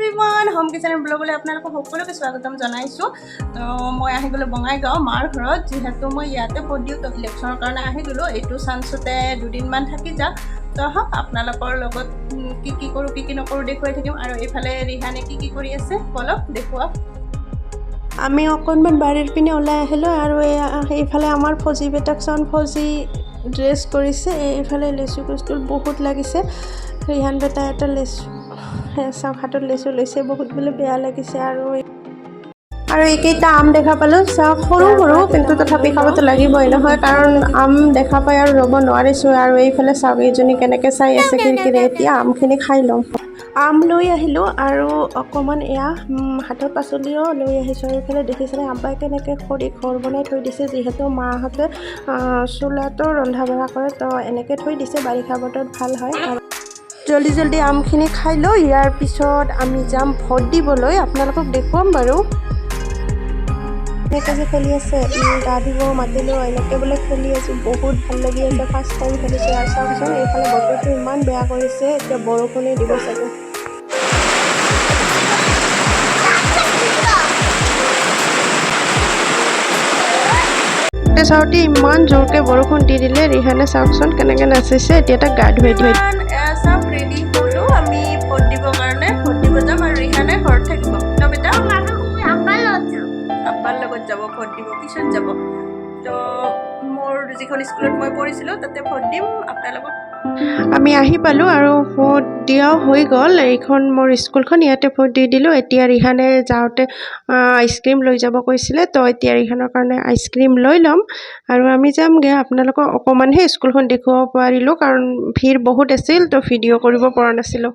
Everyone, home kitchen ব্লগলৈ আপোনালোকক সকলোকে স্বাগতম জনাইছোঁ। তো মই আহি গ'লোঁ বঙাইগাঁও মাৰ ঘৰত। যিহেতু মই ইয়াতে ভোট দিওঁ, তো ইলেকশ্যনৰ কাৰণে আহি গ'লোঁ। এইটো চান্সতে দুদিনমান থাকি যাম। তো আহক, আপোনালোকৰ লগত কি কি কৰোঁ, কি কি নকৰোঁ দেখুৱাই থাকিম। আৰু এইফালে ৰিহানে কি কি কৰি আছে, বলক দেখুৱাওক। আমি অকণমান বাৰীৰ পিনে ওলাই আহিলোঁ আৰু এয়া এইফালে আমাৰ ফৌজি বেটাক চাউন, ফৌজি ড্ৰেছ কৰিছে। এইফালে লেচু গছটোত বহুত লাগিছে। ৰিহান বেটা এটা লেচু, চাওক, হাতত লেচু লৈছে। বহুত বোলে বেয়া লাগিছে। আৰু এইকেইটা আম দেখা পালোঁ, চাওক, সৰু সৰু, কিন্তু তথাপি খাবতো লাগিবই নহয়, কাৰণ আম দেখা পাই আৰু ৰ'ব নোৱাৰিছোঁ। আৰু এইফালে চাওক, এইজনী কেনেকৈ চাই আছে খিৰিকীৰে। এতিয়া আমখিনি খাই লওঁ। আম লৈ আহিলোঁ আৰু অকণমান এয়া হাতৰ পাচলিও লৈ আহিছোঁ। আৰু এইফালে দেখিছেনে, আব্বাই কেনেকৈ খৰি ঘৰ বনাই থৈ দিছে। যিহেতু মাহঁতে চোলাটো ৰন্ধা বঢ়া কৰে, তো এনেকৈ থৈ দিছে, বাৰিষা বতৰত ভাল হয়। আৰু জল্দি জল্দি আমখিনি খাই লওঁ। ইয়াৰ পিছত আমি যাম ভোট দিবলৈ, আপোনালোকক দেখুৱাম বাৰু। এনেকৈ যে খেলি আছে, গা ধুব মাতিলোঁ, এনেকৈ বোলে খেলি আছোঁ, বহুত ভাল লাগি আছে, ফাৰ্ষ্ট টাইম খেলিছোঁ। আৰু চাওকচোন, এইফালে বতৰটো ইমান বেয়া কৰিছে, এতিয়া বৰষুণেই দিব চাগে। চাওঁতে ইমান জোৰকৈ বৰষুণ দি দিলে। ৰিহানে চাওকচোন কেনেকৈ নাচিছে। এতিয়া তাক গা ধুৱাই ধুৱাই চাওক, ৰেডি হ'লোঁ আমি ভোট দিবৰ কাৰণে। ভোট দিব যাম আৰু ৰিহানে ঘৰত থাকিব ন বেটা? আব্বাৰ লগত যাব ভোট দিব, পিছত যাব। তো মোৰ যিখন স্কুলত মই পঢ়িছিলোঁ, তাতে ভোট দিম আপোনালোকক। আমি আহি পালোঁ আৰু ভোট দিয়াও হৈ গ'ল। এইখন মোৰ স্কুলখন, ইয়াতে ভোট দি দিলোঁ। এতিয়া ৰিহানে যাওঁতে আইচক্ৰীম লৈ যাব কৈছিলে, তো এতিয়া ৰিহানৰ কাৰণে আইচক্ৰীম লৈ ল'ম আৰু আমি যামগৈ। আপোনালোকক অকণমানহে স্কুলখন দেখুৱাব পাৰিলোঁ, কাৰণ ভিৰ বহুত আছিল, তো ভিডিঅ' কৰিব পৰা নাছিলোঁ।